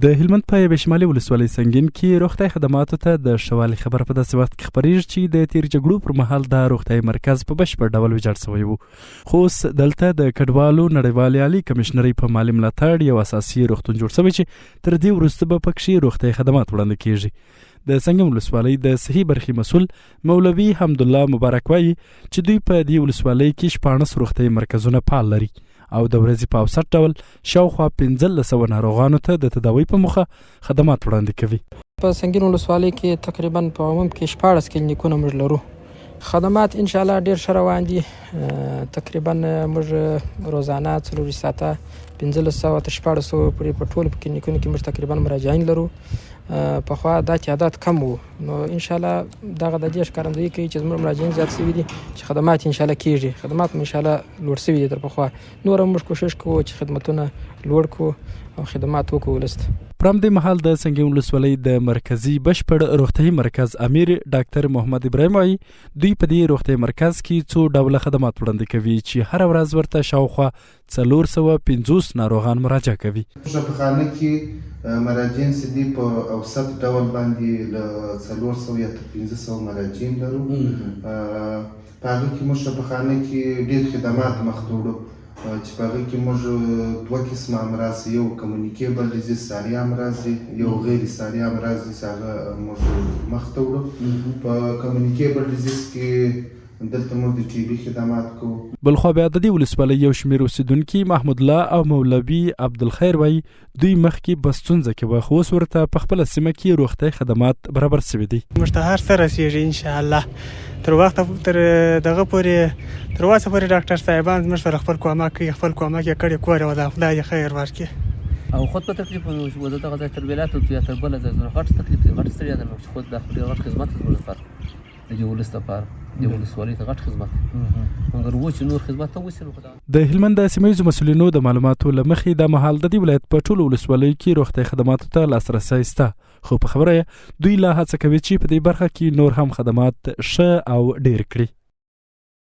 د هلمند په یوې شمالي ولسوالۍ سنګین کې روغتیايي خدماتو ته د ښه والي خبر په داسې وخت کې خپرېږي چې د تېرې جګړو پر مهال دا روغتیايي مرکز په بشپړ ډول ویجاړ شوی و، خو اوس دلته د کډوالو نړیوالې عالي کمشنرۍ په مالي ملاتړ یو اساسي روغتون جوړ شوی چې تر دې وروسته به پکښې روغتیايي خدمات وړاندې کیږي. د سنګین ولسوالۍ د صحي برخې مسول مولوي حمدالله مبارک وایي چې دوی په دې ولسوالۍ کې 16 روغتیايي مرکزونه فعال لري او د ورځې په اوسط ډول شاوخوا 1500 ناروغانو ته د تداوۍ په موخه خدمات وړاندې کوي. په سنګین ولسوالۍ کې تقریبا په عموم کې 16 کلینیکونه موږ لرو. خدمات ان شاء الله ډیر ښه روان دي. تقریبا موږ روزانه 24 ساعته 1500 تر 1600 پورې په ټولو کلینیکونو کې موږ تقریبا مراجعین لرو. پخوا دا تعداد کم وو، نو ان شاء الله دغه د دې ښکارندویي کوي چې زموږ مراجعین زیات شوي دي چې خدمات ان شاء الله کیږي. خدمات ان شاء الله لوړ شوي دي تر پخوا. نور هم موږ کوشش کوو چې خدمتونه لوړ کړو او خدمات وکړو ولس ته. پر همدې مهال د سنګین ولسوالۍ د مرکزي بشپړ روغتیايي مرکز امیر ډاکتر محمد ابراهیم وايي، دوی په دې روغتیايي مرکز کې څو ډوله خدمات وړاندې کوي چې هره ورځ ورته شاوخوا 450 ناروغان مراجعه کوي. په شفاخانه کې مراجعین چې دي په اوسط ډول باندې له 400 یا تر 500 مراجعین لرو. په هغه کې موږ شفاخانه کې ډېر خدمات مخ ته وړو چې په هغه کې موږ دوه قسمه امراض، یو کمیونیکیبل ډیزیز ساري امراض دي، یو غیر ساري امراض دي چې هغه موږ مخ ته وړو. په کمیونیکیبل ډیزیز کې دلته موږ د ټي بي خدمات کوو. بلخوا بیا د دې ولسوالۍ یو شمېر اوسېدونکي محمود الله او مولوي عبدالخیر وایي، دوی مخکې په ستونزه کې وه، خو اوس ورته په خپله سیمه کې روغتیايي خدمات برابر شوي دي. موږ ته هر څه رسېږي ان شاء الله تر وخته تر دغه پورې تر اوسه پورې ډاکټر صاحبان زموږ سره خپل کومک کوي، خپل کومک یې کړی، کور یې ودان، خدای دې خیر ورکړي. او خود په تکلیف وو چې دغه ځای تر ولایت یا تر بله ځای ځو، غټ تکلیف دی، غټ ستړیا ده، چې خود دا خو ډېر غټ خدمت دی زموږ لپاره، د دې ولس لپاره، د ولسوالۍ ته غټ خدمت، مګر و چې نور خدمت هم وشي نو خدا. د هلمند د سیمه ییزو مسؤلینو د معلوماتو له مخې دا مهال د دې ولایت په ټولو ولسوالیو کې روغتیايي خدماتو ته لاسرسی شته، خو په خبره یې دوی لا هڅه کوي چې په دې برخه کې نور هم خدمات ښه او ډېر کړي.